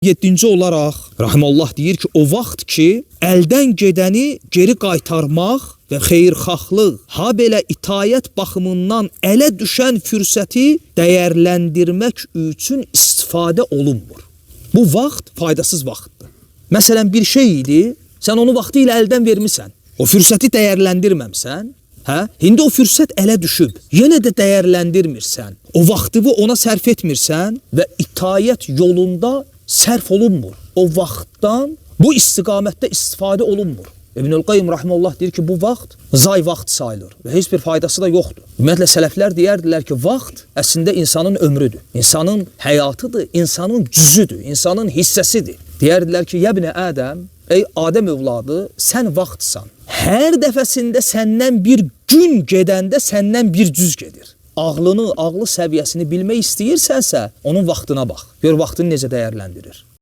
Yeddinci olaraq Rahimullah deyir ki, o vaxt ki əldən gedəni geri qaytarmaq və xeyirxahlıq, ha belə itayət baxımından ələ düşən fürsəti dəyərləndirmək üçün istifadə olunmur. Bu vaxt faydasız vaxtdır. Məsələn bir şey idi, sən onu vaxtı ilə əldən vermisən. O fürsəti dəyərləndirməmisən. Hə? İndi o fürsət ələ düşüb. Yenə də dəyərləndirmirsən. O vaxtını ona sərf etmirsən və itayət yolunda sərf olunmur. O vaxtdan bu istiqamətdə istifadə olunmur. İbnül Qayyim rahimehullah deyir ki, bu vaxt zay vaxt sayılır və heç bir faydası da yoxdur. Ümumiyyətlə sələflər deyərdilər ki, vaxt əslində insanın ömrüdür, insanın həyatıdır, insanın cüzüdür, insanın hissəsidir. Deyərdilər ki, yəbnə Ədəm, ey Adəm övladı, sən vaxtsan. Hər dəfəsində səndən bir gün gedəndə səndən bir cüz gedir. Ağlını, ağlı səviyyəsini bilmək istəyirsənsə, onun vaxtına bax. Gör vaxtını necə dəyərləndirir.